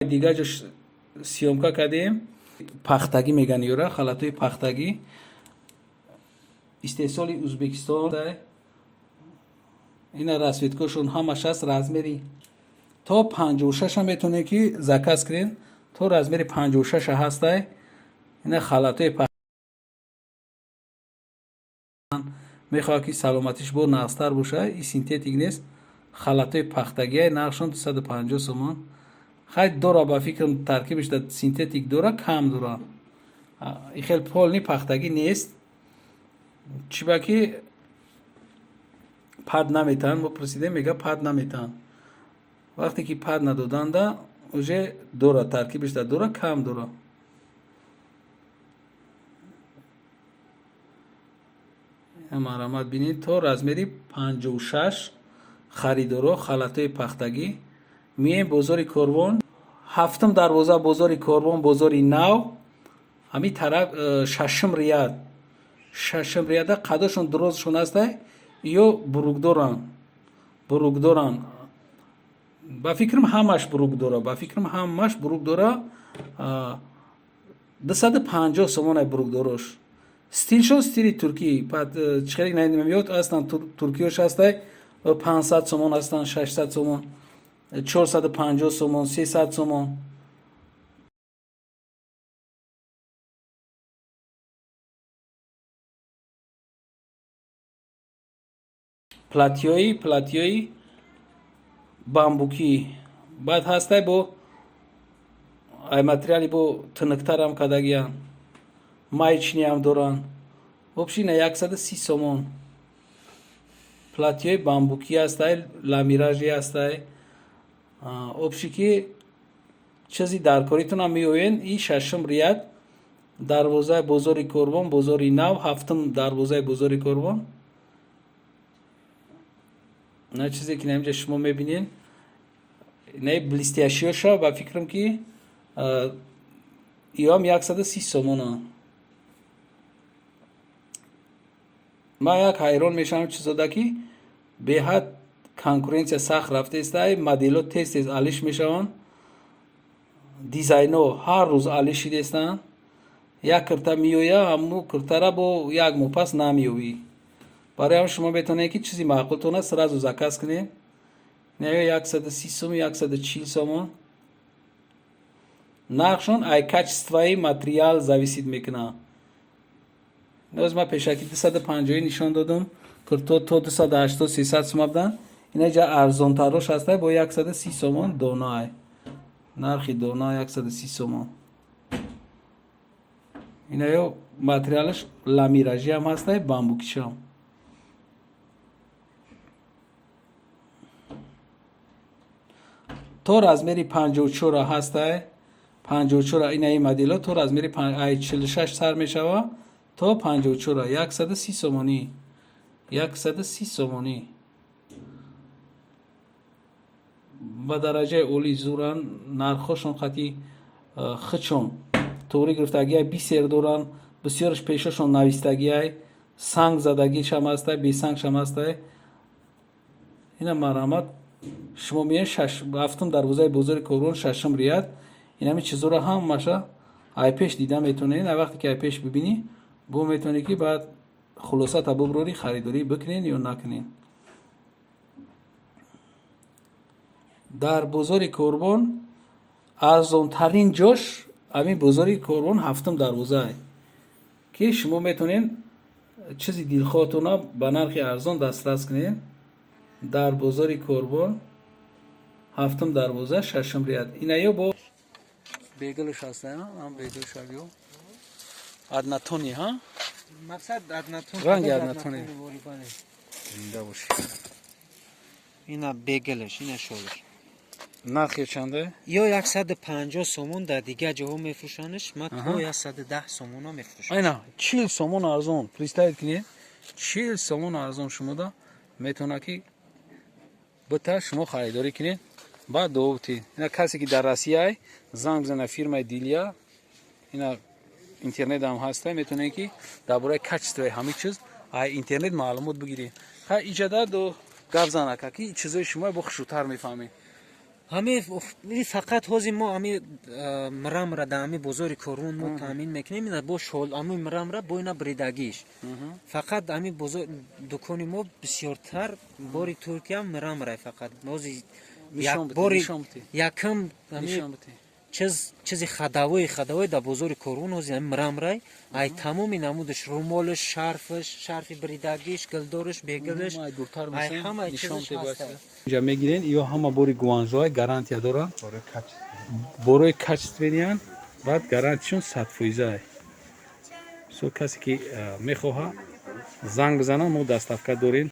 Дигар ҷо съёмка кардем. Пахтагӣ меган ёра, халатҳои пахтагӣ, истеҳсоли Ӯзбекистон. Ина расцветкошон ҳамаш аст. Размери то 56-а метавонед ки заказ кунед, то размери 56-а ҳастай. Ина халатҳои мехоҳад ки саломатиш бо нағзтар бошад. И синтетик нест, халатҳои пахтагиай, нархшон 250 сомон. Хай, дора, ба фикрам, таркибиш да синтетик дора, кам дора. И хел полный пахтагӣ нест. Чиба ки пад наметаҳанд, мо пурсидем, мега, пад наметаҳанд. Вақте ки пад надоданда, уже дора, таркибиш да дора, кам дора. Марҳамат, бинед, то размери 56 харидоро халатҳои пахтагӣ. Мием бозори Корвон, ҳафтум дарвоза, бозори Корвон, бозори Нав, ҳамин тараф, шашум ряд. Шашум ряда қадошон дурозшон ҳастай. Ё брюк доранд, брюк доранд. Ба фикрам, ҳамаш брюк дора, ба фикрам, ҳамаш брюк дора. 250 сомонай брюк дорош. Стилшон стили туркӣ, чихелик намеёд, ҳастанд туркиёш ҳастай, 500 сомон ҳастанд, 600 сомон, 450 сомон, 300 сомон. Платьёи бамбукӣ баъд ҳастай, бо ай материали бо тиныктарам кардагиянд, маечныйам доранд. Вообще на 130 сомон платьёи бамбукӣ ҳастай, ламиражи ҳастай. Вообще ки чизи даркоритонам меоен. И шашум ряд, дарвозаи бозори Корвон, бозори Нав, ҳафтум дарвозаи бозори Корвон. На чизе ки наинҷа шумо мебинед, на блестящиёша, ба фикрам ки иам 130 сомона. Ман як ҳайрон мешавам чизода ки беҳад конкуренция сахт рафтаистай, моделҳо тез тез алиш мешаванд, дизайнҳо ҳар рӯз алиш шидаистанд. Як кирта меоя, ҳамун киртара бо як моҳ пас намеёбӣ. Барои ҳам шумо метавонед ки чизи маъқултона сразу заказ кунед. Неё 130 сом, 140 сомон. Нархшон ай качествои материал зависит мекунад. Ноз ман пешакӣ 250 нишон додам, кирто то 280, 300 сом буданд. Ина ҷа арзонтарош ҳастай, бо 130 сомон донаай, нархи дона 130 сомон. Инаё материалаш ламиражиам ҳастай, бамбукишам. То размери 54 ҳастай, 54. Инаи моделҳо то размери ай 46 сар мешава то 54, 130 сомонӣ, 130 сомонӣ. Ба дараҷаи олӣ зуранд, нархҳошон хати хичон туғрӣ гирифтагиай, бисер доранд, бисёрш пешошон навистагиай, санг задагишам ҳастай, бесангшам ҳастай. Ина марҳамат, шумо меоед ҳафтум дарвозаи бозори Корвон, шашум ряд. Инами чизоро ҳамаша айпеш дида метавонед. Вақте ки айпеш бибинӣ, бо метавонӣ ки баъд хулосата буброрӣ, харидорӣ бикунед ё накунед. Дар бозори Корвон арзонтарин ҷош ҳамин бозори Корвон, ҳафтум дарвозае ки шумо метавонед чизи дилхоҳатонро ба нархи арзон дастрас кунед. Дар бозори Корвон, ҳафтум дарвоза, шашум ряд. Инаё бо бегилш ҳаста, ам бегилш ё однотонный ҳа. Мақсад однотон. Ранги однотонный. Зинда бошӣ. Ина бегилш, ина шолиш. Нархи чанде? Ё 150 сомон дар дигар ҷоҳо мефурӯшанш, ма то 110 сомона мефурӯшам. Айна 40 сомон арзон. Представить кунед, 40 сомон арзон шумода метавонад ки бита шумо харидорӣ кунед, баъд дуо бутед. Ина касе ки дар Россияй, занг бизана фирмаи Дилия. Ина интернетам ҳаста, метавонед ки дар бораи качествои ҳамин чиз ай интернет маълумот бигиред. Ха, иҷода до гап зан, ака, ки чизои шумо бо хушрӯтар мефаҳмед. Ҳами фақат ҳозир мо ҳами мрамора дар ҳами бозори Корвон мо таъмин мекунем. Ина бо шол, ҳами мрамора бо ина бридагиш. Фақат ҳами бозор, дукони мо бисёртар бори Туркия мрамора фақат ҳозир. Бори якм чиз, чизи ходовой дар бозори Корвон ҳозир ҳами мраморай. Ай тамоми намудаш: румолаш, шарфаш, шарфи бридагиш, гилдораш, бегилаш, ай ҳамаи чизаш ҳаст. Инҷа мегирен, ё ҳама бори Гуанжоай, гарантия доранд, борои качественный ян, баъд гарантияшон 100%-ай. Со касе ки мехоҳа, занг бизана, мо доставка дорем.